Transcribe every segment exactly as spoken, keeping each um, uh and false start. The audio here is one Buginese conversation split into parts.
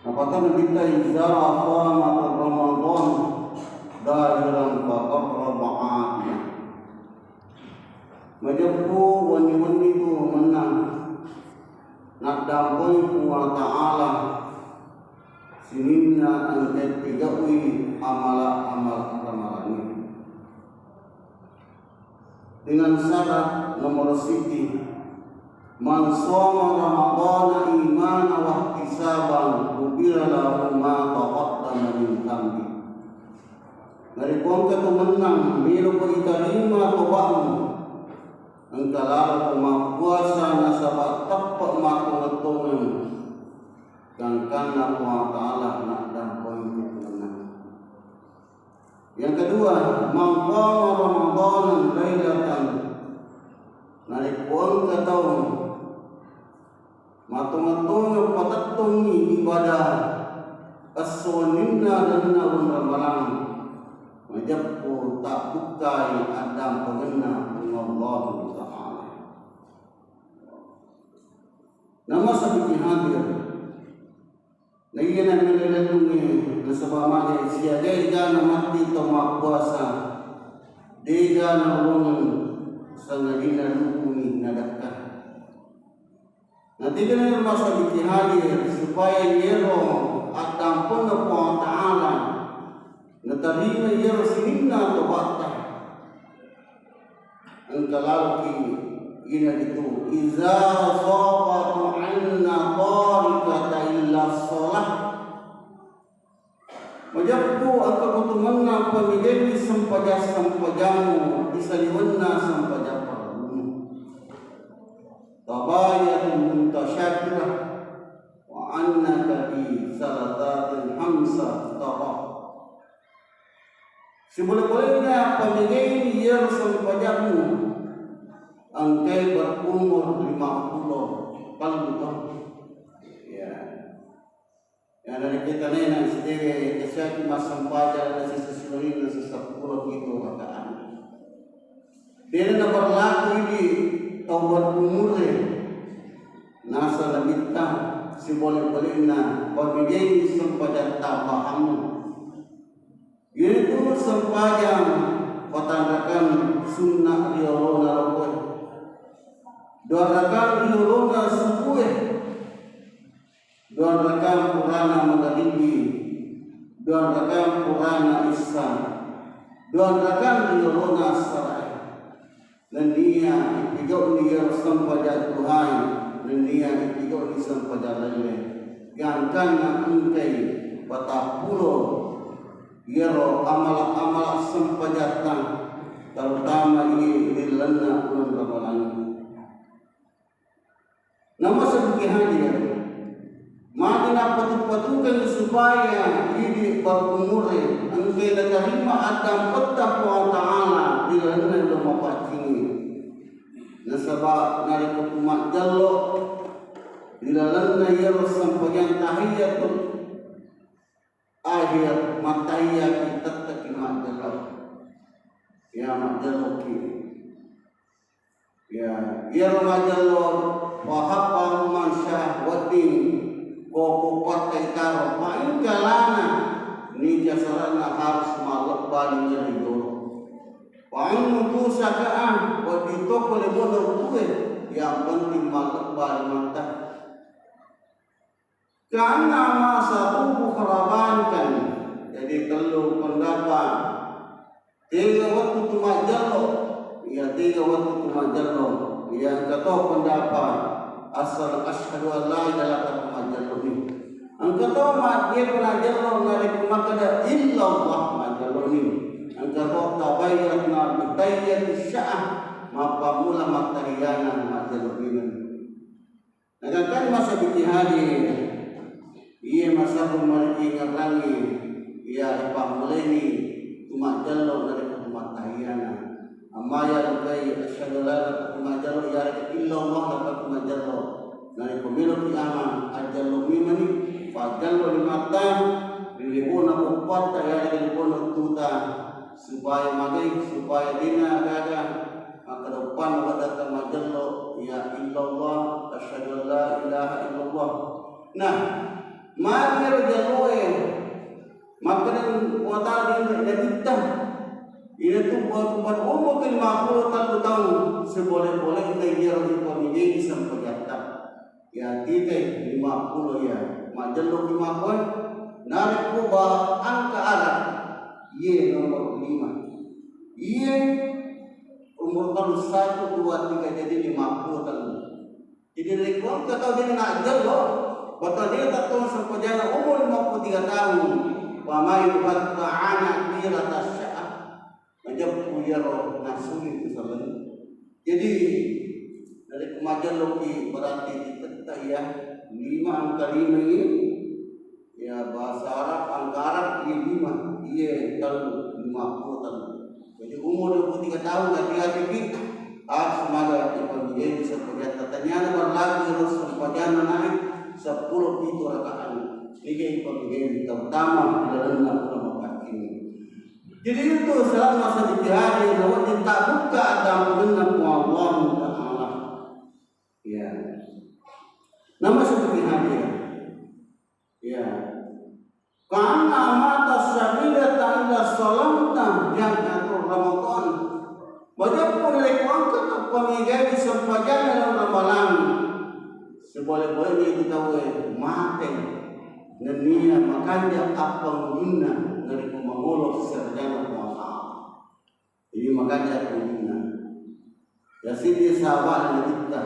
Napatanna kita, "Iza shoma Ramadan dahiran faqarraba adiyah." Majeppu wenni-wenni tu mennang naddampoi Puang Ta'ala sininna engka ipigau'i amala-amala ramalangnge. Dengan syarat nomor siji, "Man shoma Ramadana imana wahtisaban ghufira lahu ma taqaddama min dzanbi." Narekko engka to mennang melo ko itarima toba'mu, engka lalo ko mappuasa nasaba teppe' matongeng-tongeng, gangkanna Puang Ta'ala naddampoi ko mennang. Yang kedua, "Man qama Ramadana lailatan." Narekko engka tau matongeng-tongeng patettongngi ibadah esso wenninna lalenna uleng Ramalang, majeppu tabbukkai addampengenna Puang Allahu Ta'ala. Namaseddiki hadir. Naiya na melo lellungnge nasaba mage siaga egana matti tau mappuasa, dega naolongeng sangadinna lukungi nadakka. Natigana maseddiki hadir supaya yero addampenna Puang Ta'ala natarima yero sininna tobatta. Engka laloki ina ditu, "Iza shafatu anna tariqata illa shalah." Majeppu engka kutumenna pamijaini sempajang-sempajammu di saliwenna sempajang fardu. Tabayat muntasyakira wa annaka bi salasatin hamsa tara. Sibole-bolena pamijaini iyaro sempajammu, engkai berumur lima puluh tellu taung. Ya. Ya, dari kita nena S D W, kasiaki massempajang na sisa siwenni na sisa seppulo pitu rakaat. Dena berlaku idi tau berumur e. Nasa nabitta sibole-bolena pamijaini sempajang tambahammu. Iyanaritu sempajang patanrakan sunna riolona loppoe, dua rakang riolona subue, dua rakang purana magaribi, dua rakang purana isya, dua rakang riolona assarae. Nenniya ipigau'ni iyaro sempajang duhae, nenniya ipigau'ni sempajang laingnge. Gangkanna engkai patappulo iyaro amala-amala sempajatta, terutama iye ri lalenna uleng Ramalang. Namaseddiki hadir, magi nappatu-patukengngi supaya idi berumure engkai natarima addampetta Puang Ta'ala ri lalenna uleng mapaccingnge. Nasaba narekko tu majjello ri lalenna iyaro sempajang tahiyatul akhir, mattahiyyaki tetteki majjello. Ya, majjelloki. Ya, iyaro majjello, "Wa habba man syah", wedding ko-, ko patta itaro, paingkalana nika sarana harus mallebba limari jolo. Wa in utu syaka'an, wedding tokko lebona utue, yang penting mallebba limatta. Ka'annama satubu kharaban kan. Jadi tellu pendapat. Tega wettu tu majjello. Iya, tega wettu tu majjello. Iya, engka to pendapat. Asal asyhadu an la ilaha illallah majjello ni. Engka to ma-, dia pernah jello narekko makkeda illallah majjello ni. Engka to tabayyatna bi tayyati sya'ah. Mappammula mattahiyana majjello ni. Nagangkanna maseddiki hadir, iye masabbu marikingerangngi, iya ripammulaini tu majjello narekko tu mattahiyana. Amma iya lukai asyhadu alla ilaha illallah tu majjello, iyarega illallah tu majjello. Narekko meloki ama, ajjello memani, pajjello limatta, ri lebona poppatta, iyarega lebona uttuta, supaya magai, supaya dena gaga. Makkeda uppanna weddakka majjello, ya illallah, asyhadu an la ilaha illallah. Nah, magi ero jalloe. Makkeda Puang Ta'ala ri Nabitta, iyanatu bar-, bar umurki lima pulo tellu taung, sibole-bolena iyaro ipamigaiwi sempajatta. Ya, tite lima pulo ya, majjelloki makkoe. Narekko ba engka Arab, iye nomor lima. Iye umur tellu, satu, dua, tiga, jadi lima pulo tellu. Jadi, rekko engka tau de' najjello, bakal de' tattoang sempajanna umur lima pulo tiga taung, pamain batta ana' kira tasya'a. Majeppu iyaro nasuli tu saleng. Jadi, narekko majjelloki berarti ditetta iya lima, angka lima ini. Ya, bahasa Arab, angka Arab, iya lima, iya tellu, lima pulo tellu. Jadi, umur dua puluh tiga tahun, hati-hati ki, harus maga ipamigaiwi sempajatta. Taniana berlaku ro sempajanna naik seppulo pitu rakaat. Niki ipamigaiwi, terutama di dalamna ulama pakkini. Jadi, itu selama sedikit hari, nawedding tabbukka addampengenna Puang Allahu Ta'ala. Ya. Nama sedikit hari, ya. Ya. Karena mata sabila ta'ala salamta jami'atul Ramadan. Majeppu narekko engka tappamigaiwi sempajanna dalam Ramalang. Sebole-bolena itu tauwe mate. Nennia makanja appangudinna narekko mangolo sesarjana Puang Allah. Jadi makanja appangudinna. Ya, siddi sahabat Nabitta.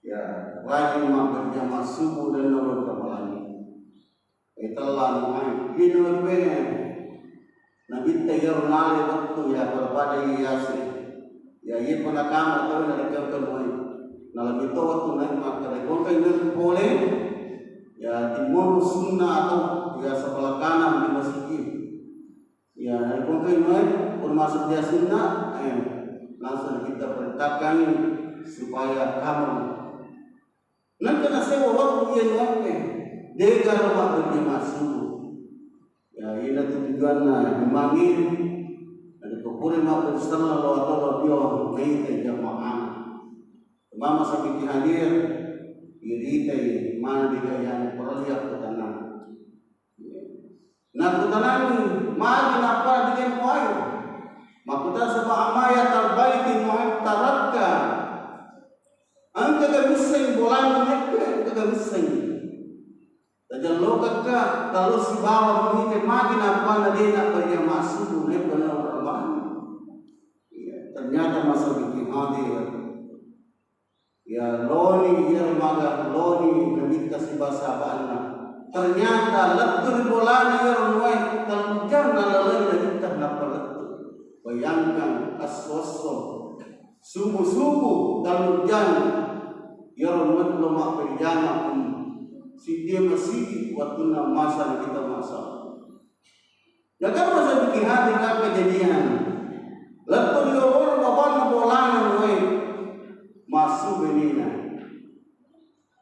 Ya, rajin mabberjamaah subuh dan nurut Ramalang. Itella Nuaim. Iye Nuaim e, Nabitta iyaro nalai wettu ya pada-pada iya Yasrib. Ya, iye pernah kama tau narekko engka Nuaim. Nalami to wettu Nuaim makkeda, ko engka Nuaim pole, ya, timmonro sunna atau ya sebelah kanan di masjid. Ya, narekko engka Nuaim, pura masuk dia sunna, eh, langsung kita perintahkan supaya kamu Nengka nasewa wettu iye Nuaim e, de'garo mabberjamaah subuh. Ya, iyanatu tujuanna imangnge, narekko pura mabberjamaah subuh atau lebih naitai jamaah. Mama sabiti hadir, iritai mana dega yang perlu aku tenang. Nakutanangi, magi nappa digempoi? Makkutana, saba' amaya talbaiti muattarakka. Engkaga misseng bolana mekko, engkaga misseng. Tajellokakka, kalau sibawa mengite magi nappa na de' nabberjamaah subuh, naepa na Ramalang. Iya, ternyata masa bikin hadir. Ya, loni, iya, maga loni, Nabitta sibawa sahabatna. Ternyata lettu ri bolana iyaro Nuaim, tellu jang nalaloi Nabitta nappa lettu. Bayangkan, esso-esso, subuh-subuh, tellu jang, iyaro Nuaim lo mabberjamaah, hmm, siddi masigi wettunna masa Nabitta masa. Jaga masa bikin hati kan kejadian. Lettu ri olona babanna bolana Nuaim, massu benina.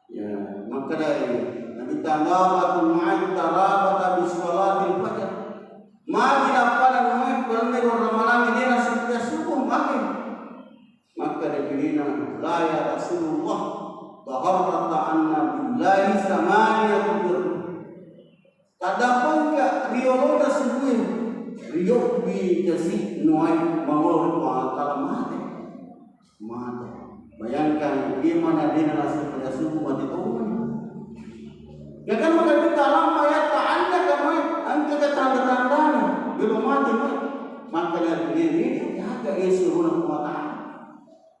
Ya, makkedai Nabitta, "Rabatul mu'atta rabata bis salatil fajar." Magi nappa Nuaim pernah orang malam ini nasi subuh magi. Makkeda benina, "La ya Rasulullah, taharrata anna billahi samaniyatu bir." Taddampengka ri olona subuh e, riyobbi kasi Nuaim mangolo ri Puang Allah Taala mate. Mate. Bayangkan, iya mana dena naseng pada subuh mate tongeng. Ya kan, maka kita lama ya ta'anda kan, Nuaim, engka ke tanda-tandana, belum mate, Nuaim. Maka dari ini, jaga ya suruh Puang Allah Taala.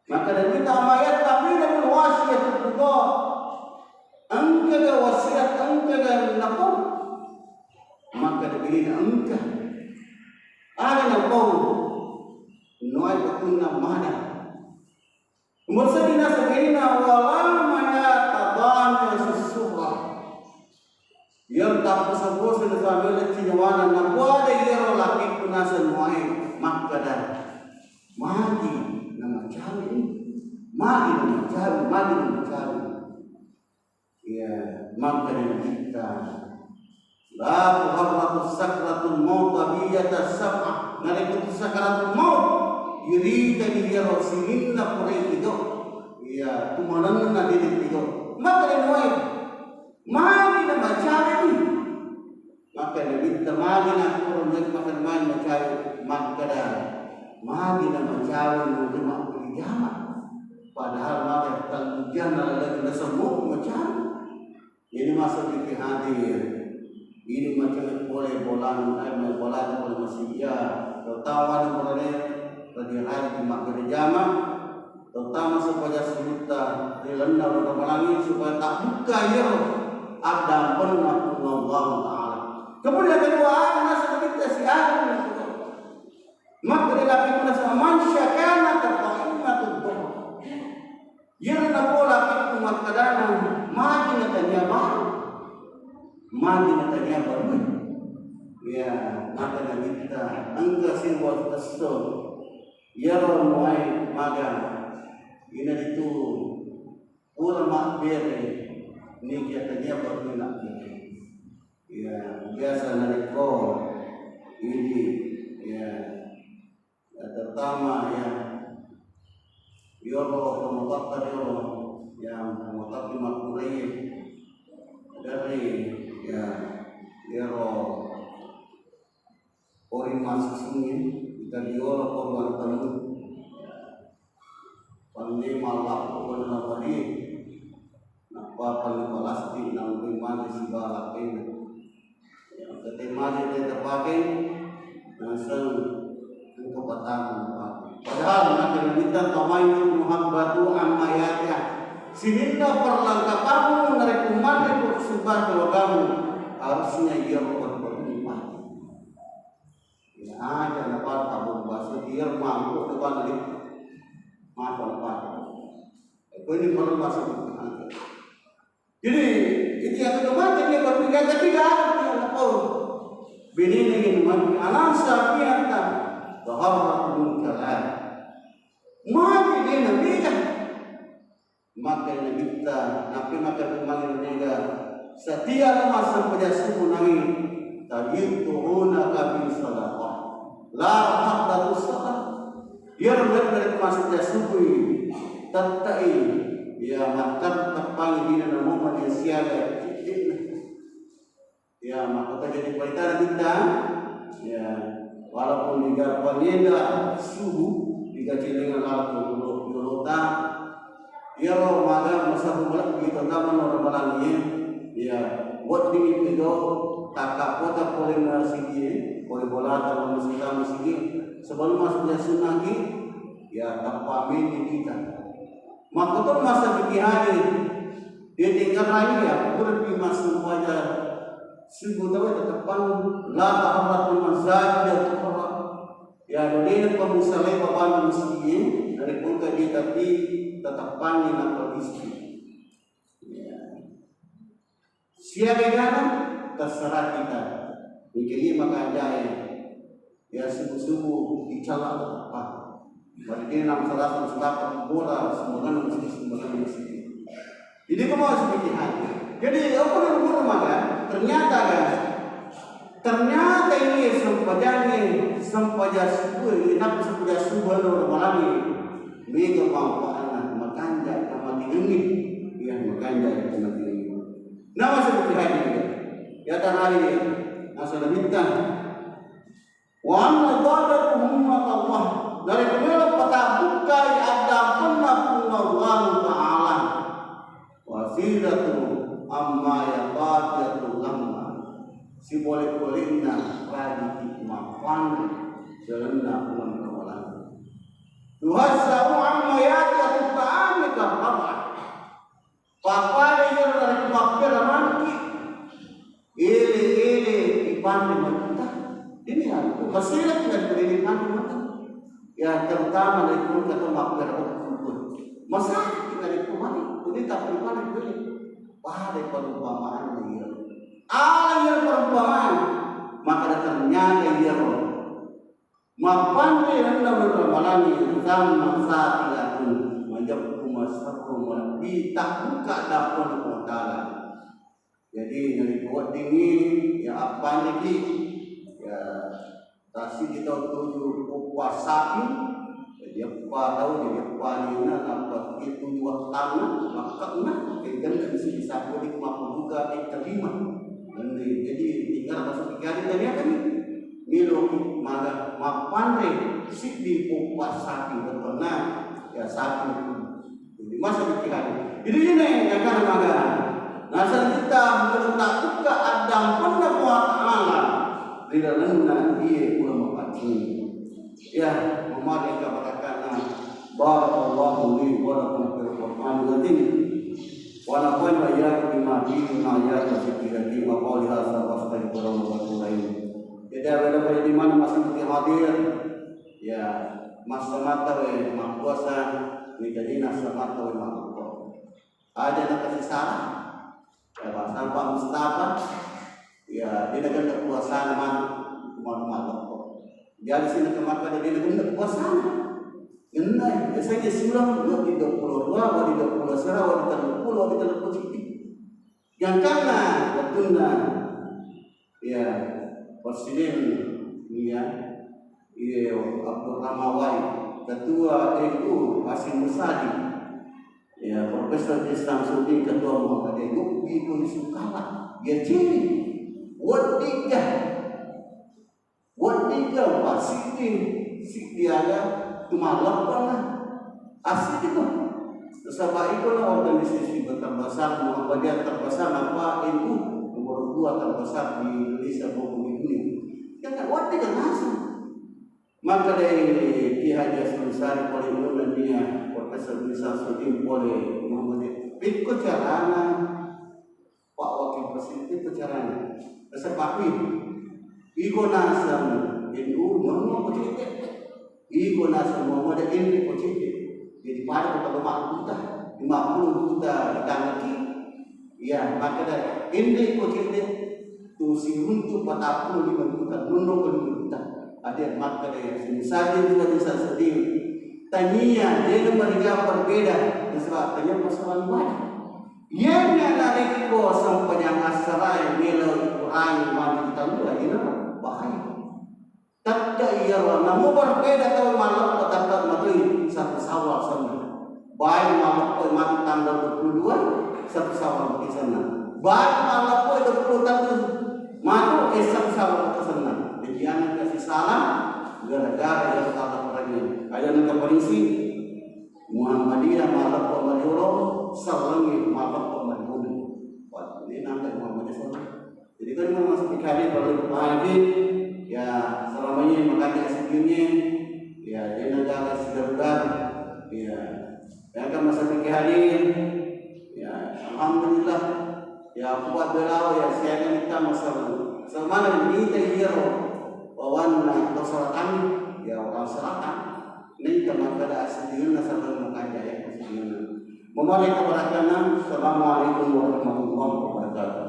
Maka dari kita mayat tapi dengan wasiat itu. Engkaga wasiat, engkaga napau. Maka dibina engka. Ada napau. Nuai patunna mana. Umur sedina sebenarnya wala maya tabana susuha. Iyaro tapposo-poso nasaba lecci nyawana, napoada iyaro lakekku naseng Nuai makkeda, "Magi namacawe ni? Magi namacawe? Magi namacawe?" Iya, makkeda kita, "La tuharraku sakratul maut biyata sab'a." Narekko tu sakaratul maut, iritani iyaro sininna pura tiga. Iya, tumanenna dede tiga. Makkeda Nuai, Magi na macawe ni? Magi nakkuro nai makkeda magi macawe, makkeda magi na macawe nurima ri jama. Padahal maga tellu jang nalelaki nasemmu macawe. Ini masa fikih hadir. Ini macam pole bola, eh, bola pole masih ya. Terutama di bola ni, rajin-rajin makkeda jama. Terutama supaya sujutta ri lalenna uleng Ramalangnge, supaya tabbukka iyaro addampenna Puang Allah Ta'ala. Kemudian kedua, ada nasaba kita si Adam itu. Maka dia lagi nasaba man syakana tataimatud dhuhr. Iyaro napola itu makkedana magi natania baru. Magi natania baru. Ya, maka Nabitta engka siwa tesso. Iyaro muai maga, inaritu pura mabbere, niki tania baru mabbere. Ya, biasa narekko ini, ya, ya, terutama, ya, yolo pemotor yolo yang pemotor di Makurai dari, ya, yolo Pori massusungnge, kita diolo pori wantemu. Panne mallappo wena wari, nappa panne palastik, nampai mane sibawa lakkena. Ya, tette mane tette pake, naseng engka patama pake. Padahal nakkeda Nabitta, "Tatma'innu habbatun amma yatiha." Sininna perlengkapanmu narekko manre ko sumpah keluargamu, harusnya iya berperlu mati. Ya, aja na pada tabung baso, biar mampu kebalik. Mata lepas. Itu ini perlu masuk. Jadi, itu yang kedua, jadi yang ketiga, oh, bini ini mati, anak sapianta, bahwa kalah. Mati dia nabi kan. Maka Nabitta, nappi maka pemmangi mega, setia lama sempajang subuh nangi, tadittuhuna kabi sadaqah. La haddatu sadaqah. Iyaro dari masempajang subuh, tettai, ya, maka teppangi dina namo manusia, ya, Ya, makkota jadi paritana kita, ya, walaupun diga pangeda subuh, diga celengan laleng yolo-, yolota, iyaro maga masabu malebbi terutama no Ramalangnge, ya, wedding itu do, takka kota pole masigi, pole bolata masigi, masigi, sebelum masuk ya sunnah ki, ya, tappa meni kita. Makkoto masa fikih hadir, dia tinggal raya, pura pi massempajang subuh tawwe teteppang, la taharratul masajid tuhra. Ya, dodena pamusalai babana masigi, dari pun ka dia tapi teteppangi na pabisi. Ya. Siaga gana, terserah kita. Mika iya makanjae, ya, subuh-subuh dicalla teteppa. Berarti enam seratus dapat bola sumbangan masjid, sumbangan masjid. Jadi kamu harus pikir hati. Jadi aku udah guru maga, ternyata kan, ternyata ini sempajangnya, sempajang subuh, ini nak sempajang subuh ada orang malam ini. Mega manfaatna, makanja, nama tinggi, ya, makanja, nama tinggi. Nama seperti hadir, ya, terakhir, asal minta. Wa amma ta'atuhum Allah. Dari kemelo pata bukai ada pernah Allah Ta'ala. Wasilatu amma yaqadatu lamma. Siboleh-bolehna rajiki mapanre jalanna Puang Ta'ala. Tuhassau amma yaqadatu ta'amika rabah. Pappada iyaro narekko mappera manukki, ele-ele ipanre manuta. Ini aku, masih lagi dari ini panre manuta. Ya, terutama dari pun kata mappera manuta. Masih lagi dari pun mati, ini tak pernah boleh. Pada perumpamaan iyaro. Ala iyaro perumpamaan, maka ternyata iyaro. Mappanre lalenna uleng Ramalangnge, tamma satilatun, majeppu maserru malebbi, tabbuka dampona Puang Ta'ala. Jadi, narekko weddingngi, ya, appanreki, ya, tassiddi tau tuju uppa sapi, jadi eppa tau, jadi eppa alena, nappa tuju wettanna, makke'na, e, genne' sibisa kodi mappabuka, e, kelima. Jadi, tinggal Jadi tania kan melo maga mappanre siddi poppa sapi betona ya sapi. Jadi masa pikiran. Jadi ini yang kan maga. Nasang kita menurut buka adampenna Puang Ta'ala di dalamna iye pura mapaccing. Ya, memari kabarakana. Barakallahu li wa lakum fil Qur'anil azim. Wa nafa'ani wa iyyakum bima fihi min ayatin wa dzikril hakim. Wa qawli hadza wa astaghfirullah wa atubu ilaih. Jadi, ada pada di mana masih hadir? Ya, masa mata we mappuasa, ni jadi nasa mata we mappuasa. Ada nak kasih salah? Ya, bahasa Pak Mustafa, ya, dia nak kena puasa mati, cuma malam kok. Jadi sini ke Makkah dia nak kena puasa. Genna, biasanya siulang di dua puluh dua, di dua puluh sera, di tiga puluh, di tiga puluh. Yang karena betulnya ya, Presiden, ya, iya, Abdul Rahmawai, Ketua N U Hasyim Musyadi, ya, Profesor Haji Samsudin, Ketua Muhammadiyah, yuk, itu isu kalah, ya, ciri, wadiga, wadiga, wah, siddi, siddi aga, cuma lapan lah. Asik itu. Nasaba iko na organisasi terbesar, Muhammadiyah terbesar, apa N U nomor dua terbesar di Indonesia maupun di dunia. Ya kan, wati kan langsung. Maka dari Ki Haji Hasyim Musyadi pole Indonesia, Profesor Haji Samsudin pole Muhammadiyah. Pikko carana Pak Wakil Presiden itu caranya. Rasa Pak Win. Iko naseng N U, nonno ko cete. Iko naseng Muhammadiyah, ende ko cete. Jadi pada ko kalau makuta, lima puluh juta ditangki. Iya, maka dari ende ko cete. Tu si untuk patapuluh lima juta, nonno ko lima juta. Ada maka dari sini saja juga bisa sedih. Tania, dia meriga berbeda. Sebab tania persoalan ibadah. Iyana narekko sempajang assarae melo Qur'an majjita lua, iyana bahaya. Takka iyaro namo berbeda tau malleppo takka matoi satu Syawal senna. Baik malleppo matu tanggal dua puluh dua, satu Syawal matu senna. Baik malleppo dua puluh telu matu, eh, satu Syawal matu senna. Jadi iyana kasih salah gara-gara yang salah perangi. Aja nengka polisi. Muhammadiyah malleppo mariolo, sellengngi malleppo mariolo. Wah, ini nangka Muhammadiyah sellengngi. Jadi kan mau masuk P K D perlu lagi, ya, selama ini makanya sejujurnya, ya, dia nangka segar-segar, ya, yang kan masa P K D, ya, alhamdulillah. Ya, aku buat belawa, ya, siaga kita masalah. Semana minta iyaro, wawanna atau selatan, ya, orang selatan. Ini teman pada aslinya, nasabah makanya, ya, aslinya. Memohon keberkahan. Assalamualaikum warahmatullahi wabarakatuh.